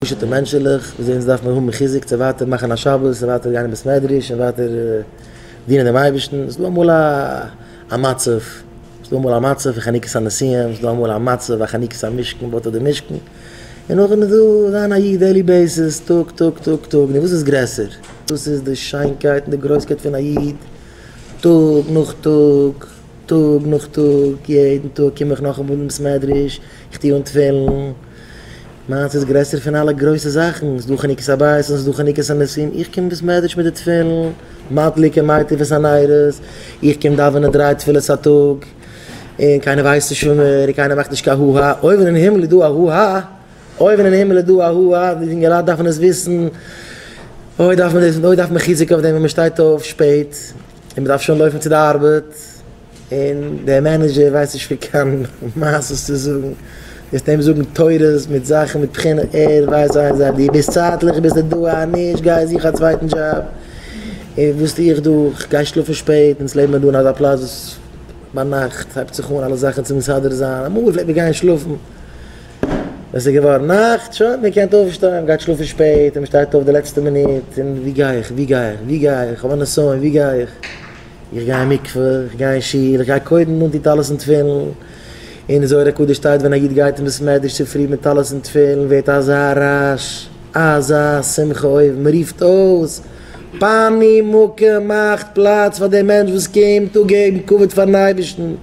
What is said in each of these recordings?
פשוט'ע מענטשעלעך, ווי אזוי אונז דארף מיר האבן חיזוק צו ווייטער מאכן א שבת און ווייטער גיין אין בית מדרש און ווייטער דינען דעם אייבערשטן, ס'איז דא אמאל א מצב, ס'איז דא אמאל א מצב פון חנוכת הנשיאים, ס'איז דא אמאל א מצב א חנוכת המשכן, בויט אויף די משכן, און נאכדעם איז דא זיין א איד daily basis, טאג טאג טאג טאג, נו וואס איז גרעסער? דאס איז די שיינקייט און די גרויסקייט פון א איד, טאג נאך טאג, טאג נאך טאג, יעדן טאג קום איך נאכאמאל אין בית מדרש, איך טו אן תפילין, מיינס איז גרעסער פון אלע גרויסע זאכן, ס'איז דא חנוכת הבית און ס'איז דא חנוכת הנישואין, איך קום אין בית מדרש מיט די תפילין, מדליק און מיטיב את הנרות, איך קום דאווענען דריי תפילות א טאג, און קיינער ווייסט נישט פון מיר, און קיינער מאכט נישט קיין הו הא, אויבן אין הימל איז דא א הו הא, אויבן אין הימל איז דא א הו הא, די אינגעלייט דארפן עס וויסן, אוי דארף מען דאס, אוי דארף מען חיזוק אויף דעם ווען מען שטייט אויף שפעט, און מען דארף שוין לויפן צו די ארבעט. און דער manager ווייסט נישט פון קיין מעשות צו זאגן, וועסט אים זאגן תורות מיט זאכן מיט בחינות, ער ווייסט איין זאך, דו ביסט צייטליך ביסטו דא, אז נישט גיי זוך א צווייטן דזשאב, און וואס טו איך דא, כ'גיי שלאפן שפעט, אונז לעבן מיר דא אין אזא פלאץ וואס ביינאכט הייבט זיך אן אלע זאכן צו מסדר זיין, אמאל פלעגט מען גיין שלאפן ווען ס'איז געווארן נאכט, שוין מען קען אויפשטיין, מען גייט שלאפן שפעט און מען שטייט אויף די לעצטע מינוט, און ווי גיי איך, ווי גיי איך, ווי גיי איך, כ'האב א נסיון, ווי גיי איך. איך גיי אין מקווה, איך גיי אין שול, איך גיי קודם אנטון טלית און תפילין, אין זוהר הקדוש שטייט ווען א איד גייט אין בית מדרש צופרי מיט טלית און תפילין ווערט אזא רעש, אזא שמחה אויבן, מען רופט אויס פנו מקום מאכט פלאץ פאר דעם מענטש וואס קומט אפגעבן כבוד פארן אייבערשטן,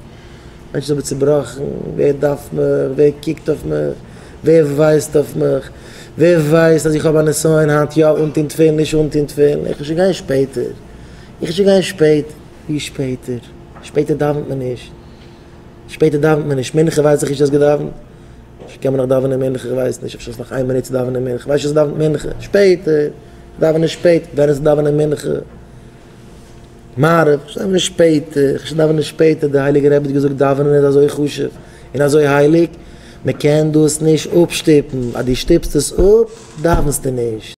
מענטשן זענען צובראכן, ווער דארף מיך, ווער קוקט אויף מיך, ווער ווייסט אויף מיך, ווער ווייסט אז איך האב א נסיון היינט יא אנטון תפילין נישט אנטון תפילין, איך וועל שוין גיין שפעטער. איך וועל שוין גיין שפעט. ווי שפעטער? שפעטער דאווענט מען נישט. שפעטער דאווענט מען נישט. מנחה ווייס איך נישט האסט געדאווענט. אפשר קען מען נאך דאווענען מנחה, איך ווייס נישט. אפשר איז נאך איין מינוט צו דאווענען מנחה. איך ווייס נישט האסט געדאווענט מנחה. שפעטער. דאווענען שפעט. ווען איז דאווענען מנחה? מעריב. איך דאווענען שפעטער. איך דאווענען שפעטער. דער הייליגער רבי האט געזאגט דאווענען איז אזוי חשוב און אזוי הייליג. מען קען דאס נישט אפשטופן. אז דו שטופסט עס אפ, דאווענסטו נישט.